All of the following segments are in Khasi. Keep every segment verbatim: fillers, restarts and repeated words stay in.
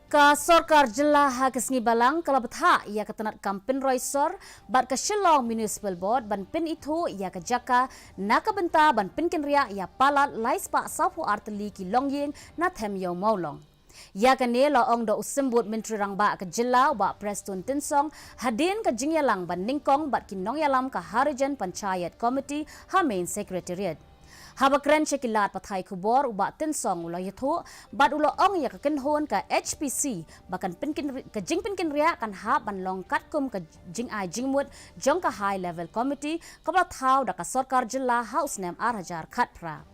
Ka sorkar jylla ha ka sngi Balang ka la bthah ïa ka tnat kam pynroi sor bad ka Shillong Municipal Board ban pynithuh ïa ka jaka na ka bynta ban pynkynriah ïa palat lai spah sawphew ar tylli ki longïing na Them Ïew Mawlong. Ïa kane la ong da u Symbud Myntri Rangbah ka jylla u Bah Prestone Tynsong hadien ka jingïalang ban nyngkong bad ki nongïalam ka Harijan Panchayat Committee ha Main Secretariat. Haba kren sha ki lad pathai khubor u Bah Tynsong u la ïathuh bad u la ong ïa ka kynhun ka H P C ba kan pynkin ka jingpynkynriah kan hap ban long katkum ka jingai jingmut jong ka High Level Committee kaba la thaw da ka sorkar jylla ha u snem ar hajar khatphra.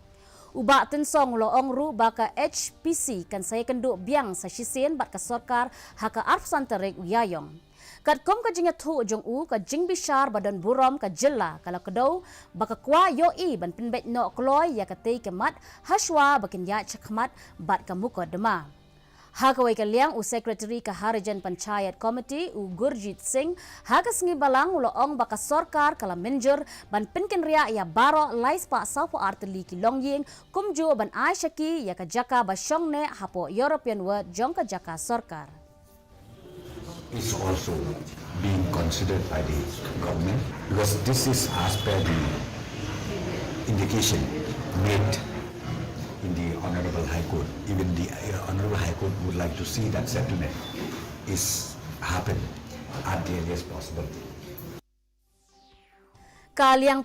U Bah Tynsong u la ong ruh ba ka H P C kan sa ïakynduh biang sa shisien bad ka sorkar ha ka arphew san tarik u Ïaïong. Katkum ka jingïathuh jong u, ka jingbishar ba don burom ka jylla ka la kdew ba ka kwah ïohi ban pynbeit noh kloi ïa katei ka mat hashwa ba kin ïaid shakhmat bad ka mukotduma. Ha kawei ka liang u Secretary ka Harijan Panchayat Committee u Gurjit Singh ha ka sngi Balang u la ong ba ka sorkar ka la mynjur ban pynkynriah ïa baroh lai spah sawphew ar tylli ki longïing kumjuh ban ai sha ki ïa ka jaka ba shong neh hapoh European Ward jong ka jaka sorkar. Is also being considered by the government because this is as per the indication made in the Honorable High Court. Even the uh, Honorable High Court would like to see that settlement is happen at the earliest possible. Ka liang